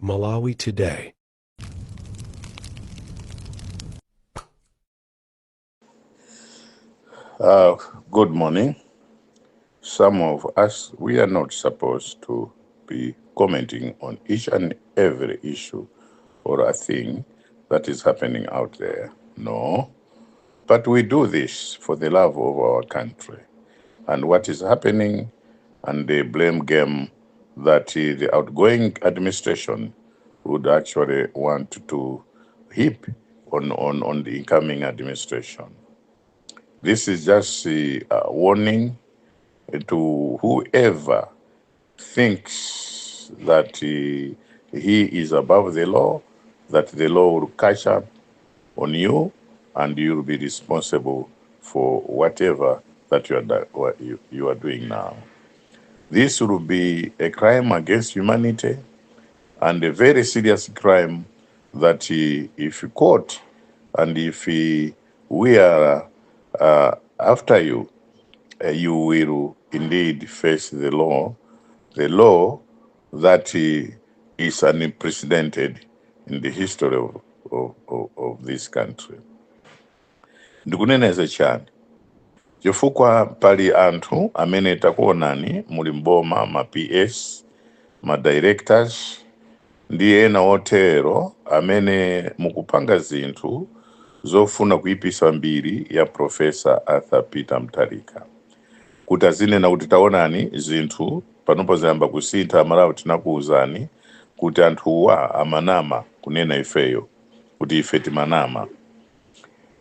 Malawi Today. Good morning. Some of us, we are not supposed to be commenting on each and every issue or a thing that is happening out there. No. But we do this for the love of our country and what is happening and the blame game that the outgoing administration would actually want to heap on the incoming administration. This is just a warning to whoever thinks that he is above the law, that the law will catch up on you and you'll be responsible for whatever that you are, what you are doing now. This will be a crime against humanity and a very serious crime that if caught and if we are after you, you will indeed face the law that is unprecedented in the history of this country. Ndikuneneza chani? Chifukwa pali anthu amene takuonani muli mboma, ma PS, ma directors ndi ena otero amene mukupanga zinthu zofuna kuipisa mbiri ya Professor Arthur Peter Mutharika, kuti azinena kuti taonani zinthu panopo zayamba kusintha, Amalawi tinakuwuzani kuti anthuwa amanama, kunena ifeyo kuti ife timanama.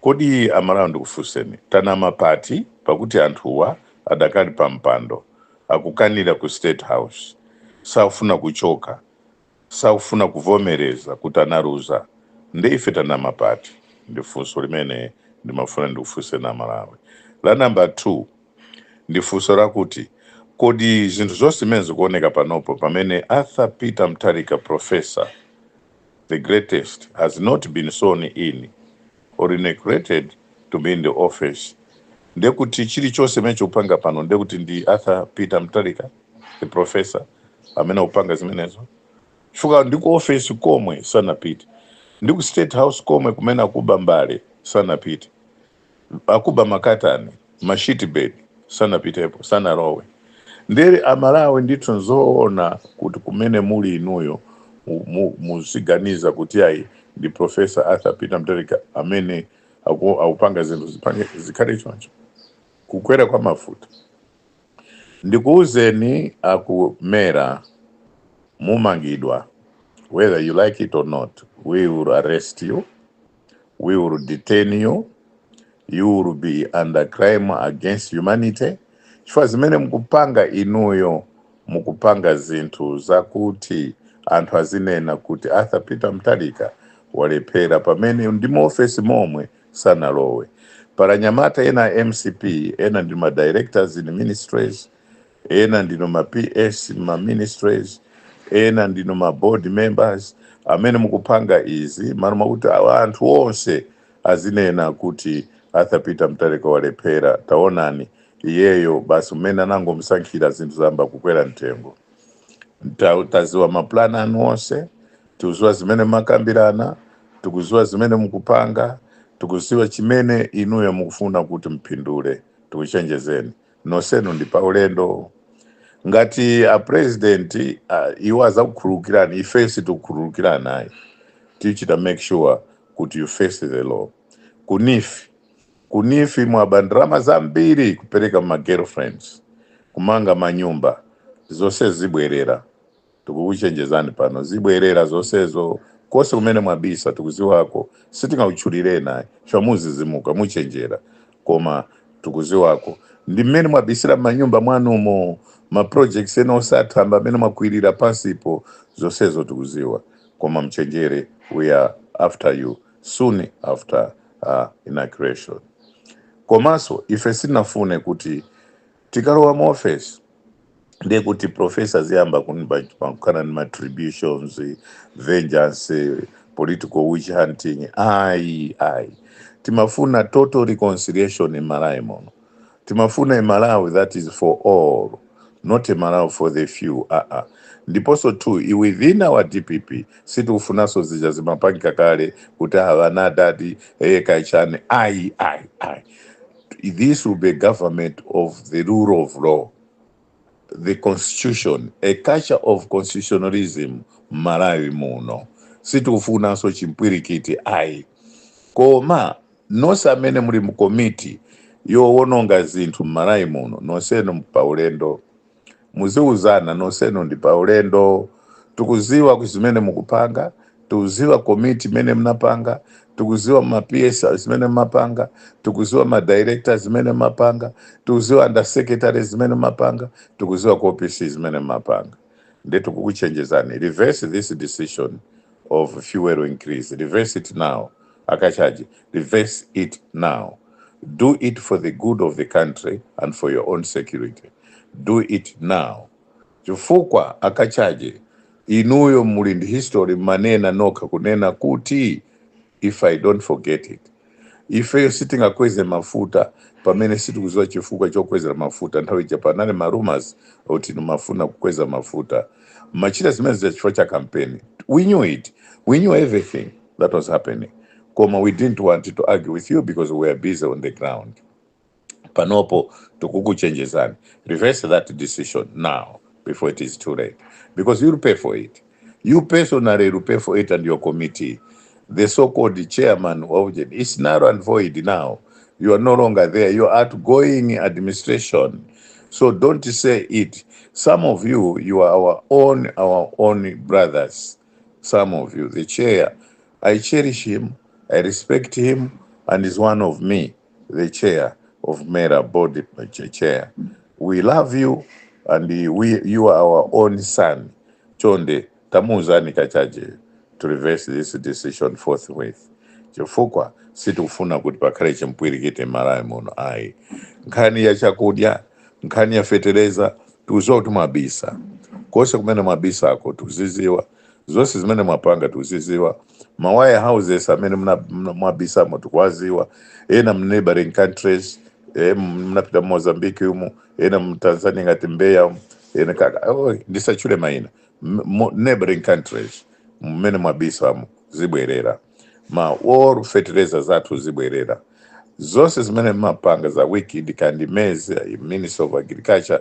Kodi Amalawi, ndikufunseni, tanama pati pakuti anthuwa adakali pa mpando, akukanira ku State House, sakufuna kuchoka, sakufuna kuvomereza kuti analuza? Ndi ife tanama pati? Ndi funso limene ndimafuna ndikufunse na Malawi. La namba 2 ndi funso lakuti kodi zinthu zonse zimene zikuoneka panopo, pamene Arthur Peter Mutharika, professor, the greatest, has not been sworn in or inaugurated to be in the office, ndekuti chilichonse chimene chikupanga pano ndekuti ndi Arthur Peter Mutharika the professor amene akupanga zimenezo? Chifukwa ndi ku office komwe sanapite, ndi ku State House komwe kumene akuba mbale sanapite, akuba makatani, ma sheet bed, sanapitepo, sanalowe. Ndere Amalawi, ndithu nzoona kuti kumene muli inuyo muziganiza kuti ayi, ndi Professor Arthur Peter Mutharika amene akupanga zinthu zikhale choncho? Kukwera kwa mafuta, ndikuwuzeni akumera, mumangidwa whether you like it or not. We will arrest you, we will detain you, you will be under crime against humanity, chifukwa zimene mukupanga inuyo, mukupanga zinthu zakuti anthu azinena kuti Arthur Peter Mutharika walephera, pamene ndi muofesi momwe sanalowe. Paranyamata ena MCP, ena ndi ma directors in ministries, ena ndino ma PS ma ministries, ena ndino ma board members amene mukupanga izi mano makuti awa anthu onse azinena kuti Arthur Peter Mutharika walephera. Taonani iyeyo basi mmene anangomusankhira, zinthu zamba kukwera mtengo. Taziwa maplani anu onse, tikuziwa zimene makambirana, tikuziwa zimene mukupanga, tikuziwa chimene inuyo mukufuna kuti mpindule. Tikuchenjezeni nonsenu, ndi paulendo. Ngati a president iwo azakukhululukirani, ifensi tikukhululukirani ayi. Tichita make sure kuti you face the law. Ku NEEF, ku NEEF mwaba ndalama zambiri kupereka ma girlfriends, kumanga manyumba, zonse zibwerera. Tikukuchenjezani pano, zibwerera zonsezo. Konse kumene mwabisa tikuziwako, sitingakutchulireni ayi, chamuzizimuka muchenjera, koma tikuziwako ndi mmene mwabisira manyumba mwanumo, ma projects ena osathamba amene mwakwirira pansipo, zonsezo tikuziwa. Koma mchenjere, we are after you soon after inauguration. Komanso ife sitinafune kuti tikalowa mu office ndiye kuti professor ziyamba kukhala ndi matributions, vengeance, political witch hunting. Ayi, ayi, timafuna total reconciliation in Malawi muno. Timafuna a Malawi that is for all, not a Malawi for the few. Ndiponso two, within our DPP sitikufunanso zija zimapangika kale kuti avana adadi kaichani. Ayi, ayi, ayi. This will be a government of the rule of law, the constitution, a culture of constitutionalism. Malawi muno sitikufunanso chimpwirikiti, ayi. Koma nonse amene muli mu komiti yowononga zinthu m'Malawi muno, nonsenu paulendo. Muziuzana, nonsenu ndi paulendo. Tikuziwa zimene mukupanga, tikuziwa komiti imene mnapanga, tikuziwa ma PS zimene mapanga, tikuziwa ma director zimene mapanga, tikuziwa under secretary zimene mapanga, tikuziwa ku OPC zimene mapanga. Ndi tikukuchenjezani, reverse this decision of fuel increase. Reverse it now. Akachaji, reverse it now. Do it for the good of the country and for your own security. Do it now, chifukwa akachaje, inuyo muli ndi history. Manena nokha kunena kuti, if I don't forget it, ifeyo sitingakweze mafuta pamene sitikuziwa chifukwa chokwezera mafuta. Nthawi ija panali ma rumors kuti mafuna kukweza mafuta, machita zimene zija chifukwa cha campaign. We knew it, we knew everything that was happening, koma we didn't want to argue with you because we were busy on the ground. Panopo tikukuchenjezani, reverse that decision now before it is too late, because you'll pay for it. You personally will pay for it and your committee. The so-called chairman of it is null and void now. You are no longer there. You are outgoing administration, so don't say it. Some of you, you are our own brothers. Some of you, the chair, I cherish him, I respect him, and is one of me. The chair of MERA board chair, we love you and we you are our own son. Chonde tamuuzani Kachaje to reverse this decision forthwith, chifukwa sitikufuna kuti pakhale chimpwirikiti m'Malawi muno, ayi. Nkhani ya chakudya, nkhani ya fetereza, tikuziwa kuti mwabisa konse kumene mwabisako. Tikuziziwa zonse zimene mwapanga, tikuziziwa. Ma warehouses amene mwabisamo tikuwaziwa, ena mu neighboring countries, mnapita mu Mozambique umu, ena mu Tanzania ngati Mbeya umu, ena kaka, oh, ndisachule mayina. Neighboring countries mmene mwabisamo zibwerera. Ma all fertilizer zathu zibwerera. Zonse zimene mumapanga za wicked kandi maize, Minister of Agriculture,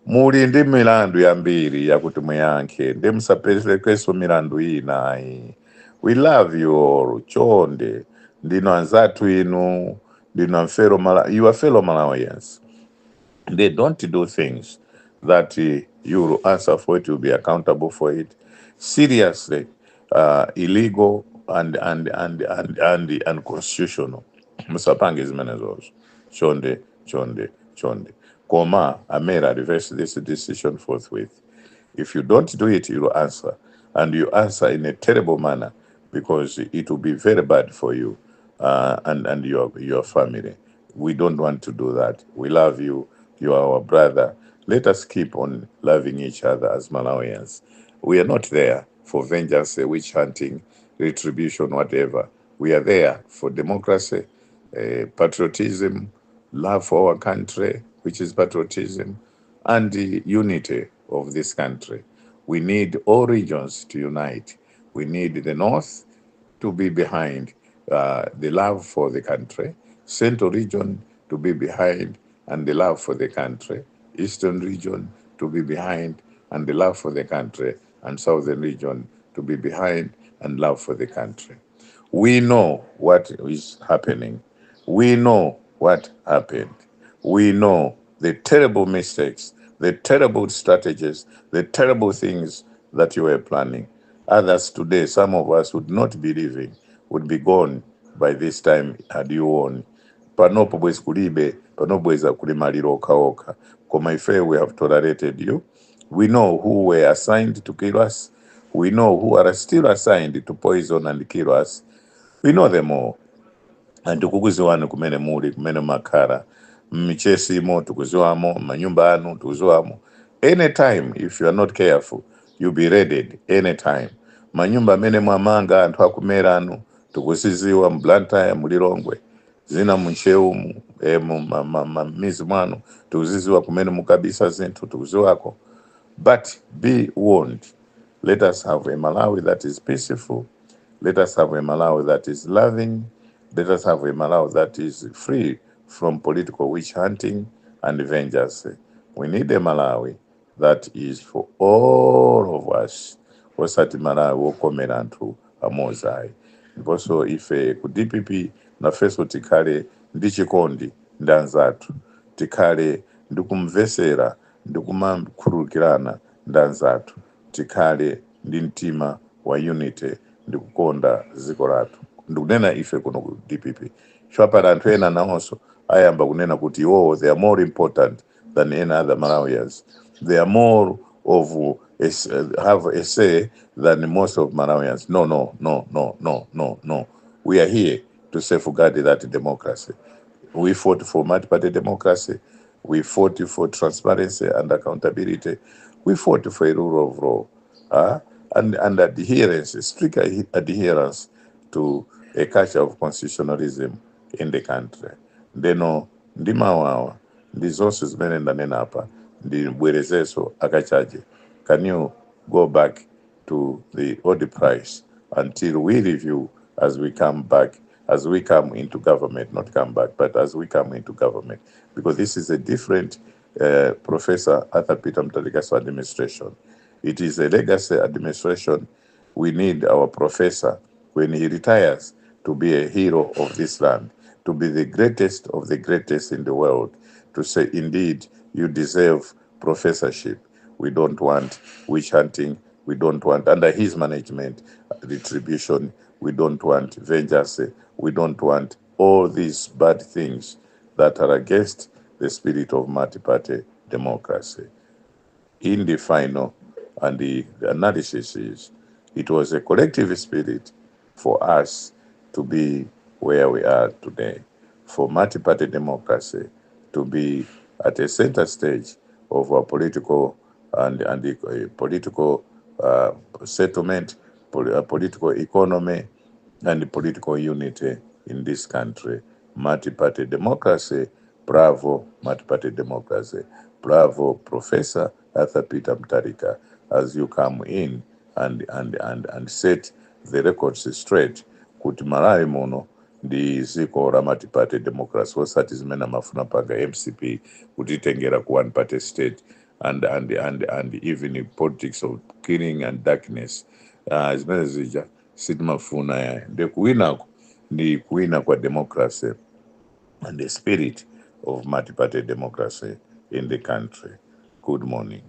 muli ndi milandu yambiri yakuti muyankhe, ndi musaperekenso milandu ina, ayi. We love you all. Chonde, ndinu anzathu inu, ndinu amfellow Mala, you are fellow Malawians. They don't do things that you will answer for it, you'll be accountable for it. Seriously, illegal and unconstitutional. Musapange zimenezozo. Chonde, chonde, chonde. Koma, a MERA, reverse this decision forthwith. If you don't do it, you will answer. And you answer in a terrible manner because it will be very bad for you and your family. We don't want to do that. We love you. You are our brother. Let us keep on loving each other as Malawians. We are not there for vengeance, witch hunting, retribution, whatever. We are there for democracy, patriotism, love for our country, which is patriotism, and the unity of this country. We need all regions to unite. We need the North to be behind the love for the country, Central region to be behind and the love for the country, Eastern region to be behind and the love for the country, and Southern region to be behind and love for the country. We know what is happening. We know what happened. We know the terrible mistakes, the terrible strategies, the terrible things that you were planning. Others today, some of us would not be living, would be gone by this time had you won. Panopo bwezi kulibe, panopo bwezi kuli maliro okhaokha. Koma ife, we have tolerated you. We know who were assigned to kill us. We know who are still assigned to poison and kill us. We know them all. And tikukuziwani kumene muli, kumene makhala mmichesimo, tikuziwamo manyumba anu, tikuziwamo. Anytime, if you are not careful, you'll be raided anytime. Manyumba amene mwamanga anthu akumera anu tikuziziwa, mBlantyre, muLilongwe, zina muncheumu, mizi mwanu tikuziziwa, kumene mukabisa zinthu tikuziwako. But be warned, let us have a Malawi that is peaceful. Let us have a Malawi that is loving. Let us have a Malawi that is free from political witch hunting and vengeance. We need a Malawi that is for all of us, osati Malawi wokomera anthu amodzi ayi. Ndiponso ife ku DPP nafenso tikhale ndi chikondi ndi anzathu, tikhale ndi kumvesera ndi kumakhululukirana ndi anzathu, tikhale ndi mtima wa unity ndi kukonda dziko lathu. Ndikunena ife kuno ku DPP chifukwa anthu ena nawonso ayamba kunena kuti iwowo they are more important than any other Malawians, they are more of a, have a say than most of Malawians. No, no, no, no, no, no, no. We are here to safeguard that democracy. We fought for multi-party democracy. We fought for transparency and accountability. We fought for a rule of law and adherence, strict adherence to a culture of constitutionalism in the country. Ndeno ndimawawa ndi zonse zimene ndanena apa. Ndibwerezenso akachaje, can you go back to the old price until we review as we come back, as we come into government, not come back, but as we come into government, because this is a different Professor Arthur Peter Mutharika's administration. It is a legacy administration. We need our professor, when he retires, to be a hero of this land, to be the greatest of the greatest in the world, to say, "Indeed, you deserve professorship." We don't want witch hunting. We don't want, under his management, retribution. We don't want vengeance. We don't want all these bad things that are against the spirit of multi-party democracy. In the final and the analysis is, it was a collective spirit for us to be where we are today, for multi-party democracy to be at a center stage of our political and the political settlement, political economy, and political unity in this country. Multi-party democracy, bravo, multi-party democracy. Bravo, Professor Arthur Peter Mutharika, as you come in and set the records straight kuti Malawi muno ndi dziko la multi-party democracy, osati zimene amafuna panga MCP kutitengera ku one party state and even politics of killing and darkness. Zimene zija sitimafuna yayi. Ndi kuwinako ndi kuwina kwa democracy and the spirit of multi-party democracy in the country. Good morning.